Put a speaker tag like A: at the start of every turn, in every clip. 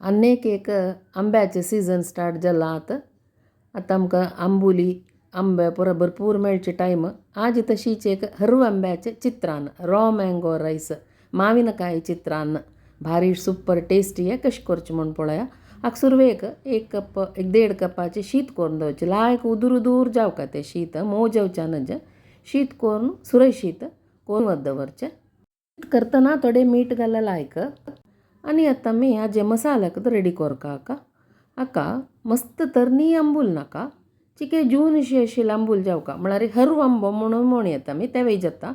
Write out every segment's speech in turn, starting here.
A: आनी एक आंब्याचे सिजन स्टार्ट जाला आतां. आतां आमकां आंबुली आंबे पुरा भरपूर मेळचे टायम. आज तशीच एक हरव आंब्याचें चित्रान्न, रॉ मँगो रायस, माविनकाय चित्रान्न, भारी सुपर टेस्टी. हें कशें करचें म्हूण पळोवया. हाका सुरवेक एक कप, एक देड कपाचें शीत करून दवरचें. लायक उदूर उदूर जावका तें शीत, मोव जावचें नज. शीत करून, सुरय शीत करून दवरचें. करतना थोडें मीठ घाल्यार लायक. आनी आतां आमी हाजे मसाल्याक रेडी करका. हाका हाका मस्त तरनी आंबूल नाका, चिके जूनशी अशी आंबूल जावका, म्हळ्यार हरव आंबो म्हणून म्हण येता आमी तेवूय जाता.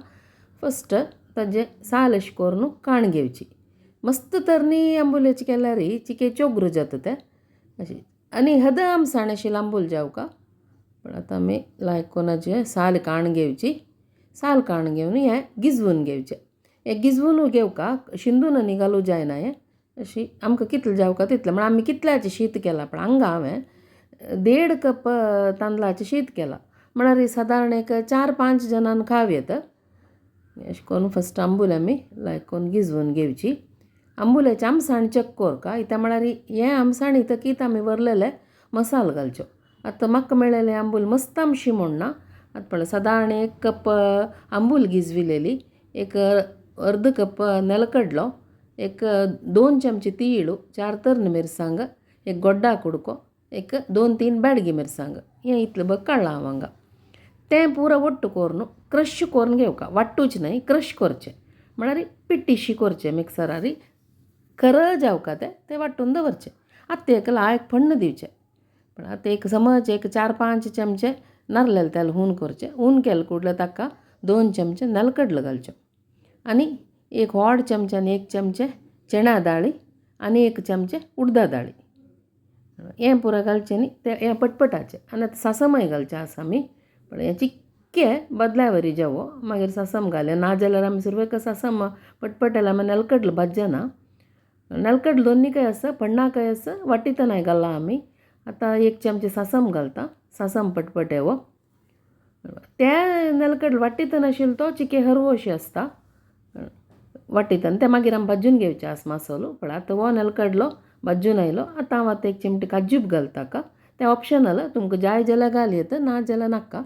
A: फस्ट ताजे साल अशें करून काण घेवची. मस्त तरनी आंबुलेची केल्यार चिके चोगरू जाता ते अशी, आनी हद आमसाण अशी आंबूल जावका. पण आतां आमी लायक कोणाचे साल काण घेवची. साल काण घेवन हें गिजवून घेवचें. हें गिजवून घेवका, शिंदून आनी घालूं जायना. हें अशी आमकां कितलें जावका तितलें, म्हळ्यार आमी कितल्याचें शीत केलां. पण हांगा हांवें देड कप तांदळाचें शीत केलां, म्हळ्यार सादारण एक 4-5 जाणांक खावं येता. अशें करून फस्ट आंबूल आमी लायक करून गिजवून घेवची. आंबुलेची आमसाण चॅक करका इत्या म्हळ्यार हें आमसाण येतकीत आमी वरलेले मसाल घालच्यो. आतां म्हाका मेळ्ळेले आंबूल मस्त आमशी म्हूण ना. आतां पळय, सादारण एक कप आंबूल गिजविलेली, एक अर्द कप नेलकडलो, एक 2 चमचे तीळ, 4 तरण मिरसांग, एक गोड्डा कुडको, एक 2-3 बेडगी मिरसांग, हें इतलें बघ काडलां हांव हांगा. तें पुरो ಒಟ್ಟು करून क्रश करून घेवका, वांटूच न्हय, क्रश करचें, म्हळ्यार पिट्टीशी करचें मिक्सरार, खर जावका तें, तें वांटून दवरचें. आतां तेका लायक फण्ण दिवचें. पण आतां एक समज एक 4-5 चमचे नारलेलें तेल हून करचें. हून केलें कुडलें ताका 2 चमचे नेलकडलो घालच्यो, आनी एक व्हड चमच्यान 1 चमचे चण्या दाळी आनी 1 चमचे उडदा दाळी, हें पुरो घालचें न्ही तें हें पटपटाचें. आनी आतां सासमय घालचें आसा आमी. पण हें चिक्के बदल्या वरी जावो मागीर सासम घालें ना जाल्यार आमी सुरवेक सासम पटपटेल आमी नेलकडलो भाजना. नेलकडलो दोन्नी काय आसा, पण्णाकय आसा, वाटितनाय घालला आमी. आतां 1 चमचे सासम घालता, सासम पटपटेवो. ते नेलकडलो वाटितना आशिल्लो तो चिके हरवो अशें आसता वाटितना, ते मागीर आमी भाजून घेवचे आसा मासोलो. पण आतां हो नेलकडलो भाजून आयलो. आतां हांव आतां एक चिमटी काजूब घालता हाका. तें ऑप्शनल, तुमकां जाय जाल्यार घाल येता, ना जाल्यार नाका.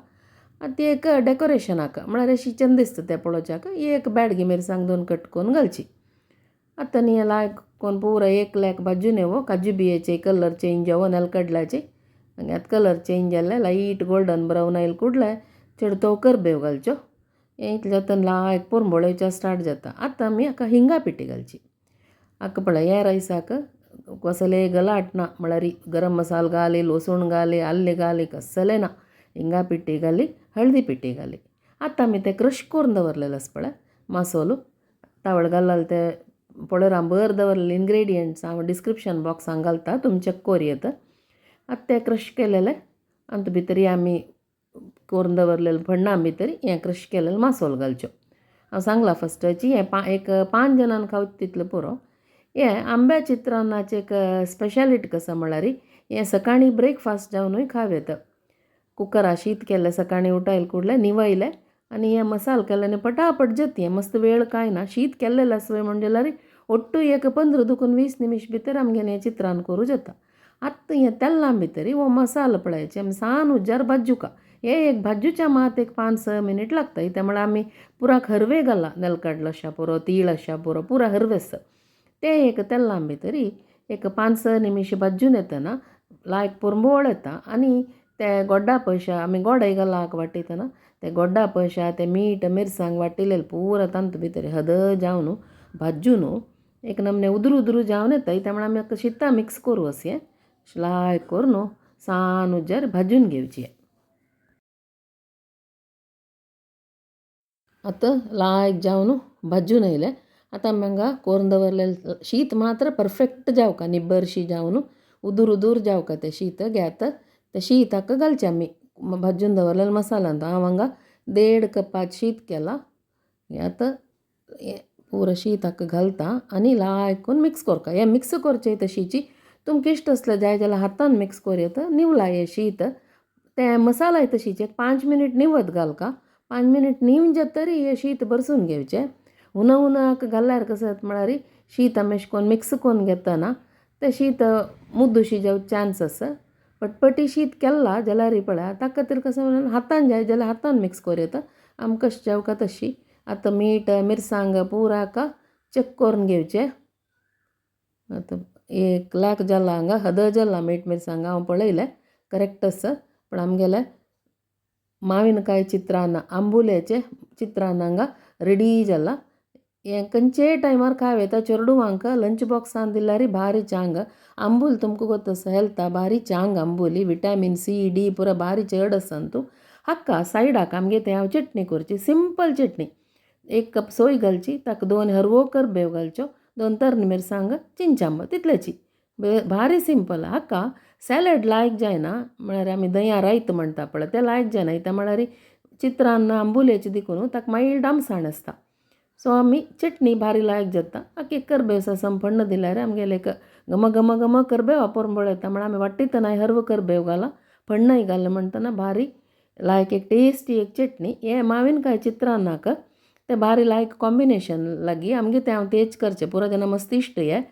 A: आतां ती एक डेकोरेशनाक, म्हळ्यार अशी चंद दिसता तें पळोवच्याक. एक बेडगी मिरसांग 2 कट करून घालची. आतां न्ही लायक कोन पुरो एक लेक भाजून येवो, काजू बियेचे कलर चेंज जावो, नेलकडल्याचे आनी आतां कलर चेंज जाल्ले लायट गोल्डन ब्रावन आयल कुडले चेड तो करबेव घालच्यो. हें इतलें जाता लायक पोरंबोळेवच्या स्टार्ट जाता. आतां आमी हाका हिंगा पिठी घालची. हाका पळय, ह्या रायसाक कसले गलाट ना, म्हळ्यार गरम मसाल घाली, लसूण घाली, आल्लें घाली, कसलें ना. हिंगा पिठी घाली, हळदी पिठी घाली. आतां आमी तें क्रश करून दवरलेलें आसा पळय मासोलो, तावळ घाललें ते पळय हांव बर दवरलेले इनग्रेडियंट्स हांव डिस्क्रिप्शन बॉक्सांक घालता, तुमी चॅक करूं येता. आतां तें क्रश केलेलें आनी भितर आमी करून दवरलेलें फण्णां भितर हें क्रश केलेलें मासोल घालच्यो. हांव सांगलां फस्टाची, हें एक 5 जाणांक खावचें तितलें पुरो. हें आंब्या चित्रान्नाचें एक स्पेशालिटी कसो म्हळ्यार हें सकाळीं ब्रेकफास्ट जावनूय खावं येता. कुकरा शीत केल्लें सकाळीं उठायल कुडलें निवयलें आनी हें मसाल केलें आनी पटापट जाता हें, मस्त वेळ कांय ना. शीत केल्लें आसता म्हण जाल्यार ಒಟ್ಟು एक 15 दुकून 20 निमिश भितर आमगेलें हें चित्रान्न करूं जाता. आतां हें तेल्लां भितर हो मसालो पळयाचे आमी सान उज्यार भाजुका. हे एक भाजूच्या मात एक 5-6 मिनीट लागता. इत्या म्हळ्यार आमी पुराक हरवे घाला, नेलकडलो आशा पुरो, तीळ आशा पुरो, पुरा हरवे आसा तें. एक तेल्लां भितर एक 5-6 निमिश भाजून येतना लायक पोरंबोळ येता. आनी ते गोड्डा पयशा आमी गोडय घाला वाटितना, ते गोड्डा पयशा ते मीठ मिरसांग वाटिलेले पुरा तांतू भितर हद जावन भाजून एक नमने उदरू उदरू जावन येता. त्यामुळे आमी आतां शितां मिक्स करूं अशें लायक करून सान उज्यार भाजून घेवची. आतां लायक जावन भाजून येयलें. आतां आमी हांगा करून दवरलेलें शीत मात्र परफेक्ट जावका, निब्बरशी जावन उदूर उदूर जावका तें शीत घेत. तें शीताक घालचें आमी भाजून दवरलेलें मसाल्यांत. हांव हांगा 1.5 कपाचें शीत केलां. हें आतां हें पुरो शीताक घालता आनी लायक करून मिक्स करता. हें मिक्स करचें तशीची तुमकां इश्ट आसलें जाय जाल्यार हातान मिक्स करूं येता. निवला हें शीत तें मसालाय तशीच एक 5 मिनीट निवत घालका. 5 मिनीट नीव जातरी हें शीत भरसून घेवचें. हुना हुनाक घाल्यार कसो जाता म्हळ्यार शीत आमी अशें करून मिक्स करून घेतना तें शीत मुद्दू जावं चान्स आसा. पटपटी शीत केलां जाल्यार पळय ताका खातीर कसो हातान जाय जाल्यार हातान मिक्स करूं येता. आमकां कशें जेवका तशी. आतां मीठ मिरसांग पुराका चॅक करून घेवचें. आतां एक लायक जालां हांगा, हद जालां मीठ मिरसांग हांव पळयलें, करेक्ट आसा. पण आमगेलें माविनकाय चित्रान्न, आंबुलेचें चित्रान्न हांगा रेडी जालां. हें खंयचेय टायमार खावं येता. चेडवांक लंच बॉक्सान दिल्यार भारी चांग. आंबूल तुमकां गोत्त आसा, हेल्था भारी चांग. आंबोली विटामीन सी डी पुरा भारी चड आसा अंतू. हाका सायडाक आमगे तें हांव चटणी करची, सिंपल चटणी. एक कप सोय घालची, ताका दोन हरवो करबेव घालच्यो, दोन तरणी मिरसांग, चिंचांबो, तितलेची. भारी सिंपल. हाका सॅलड लायक जायना, म्हळ्यार आमी दंया रायता म्हणटा पळय तें लायक जायना. कित्याक म्हळ्यार चित्रान्न आंबुलेचें देखून ताका मायल्ड आमसाण आसता. सो आमी चटणी भारी लायक जाता. हाका एक करबेव संपन्न दिल्यार आमगेले एक घम घम घम करबेव परमळ येता. म्हळ्यार आमी वाट्टीतनाय हरवो करबेव घाला, फण्णय घाल म्हणटना भारी लायक एक टेस्टी एक चटणी. हें माविनकाय चित्रान्नाक तें भारी लायक कॉम्बिनेशन लागीं आमगे तें हांव तेच करचें पुरो जेन्ना मस्त इश्ट हें.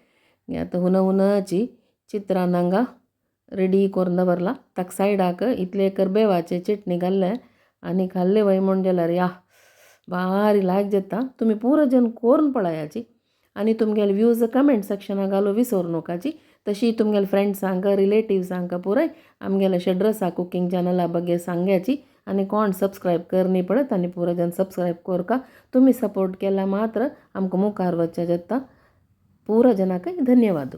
A: आतां हुन हुनची चित्रान्न हांगा रेडी करून दवरलां. ताका सायडाक इतले करबेवाचे चटणी घाल्लें आनी खाल्ले वय म्हूण जाल्यार या भारी लायक जाता. तुमी पुरो जन करून पळयाची आनी तुमगेले व्यूज कमेंट सेक्शना घालूं विसोर नोकाची. तशी तुमगेले फ्रेंड्सांक रिलेटिव्सांक पुराय आमगेले शेड्रसा कुकींग चॅनला बगे सांग्याची. आनी कोण सबस्क्रायब करनी पळय आनी पुरो जन सबस्क्रायब करका. तुमी सपोर्ट केला मात्र आमकां मुखार वचचें जाता. पुरो जनाक धन्यवाद.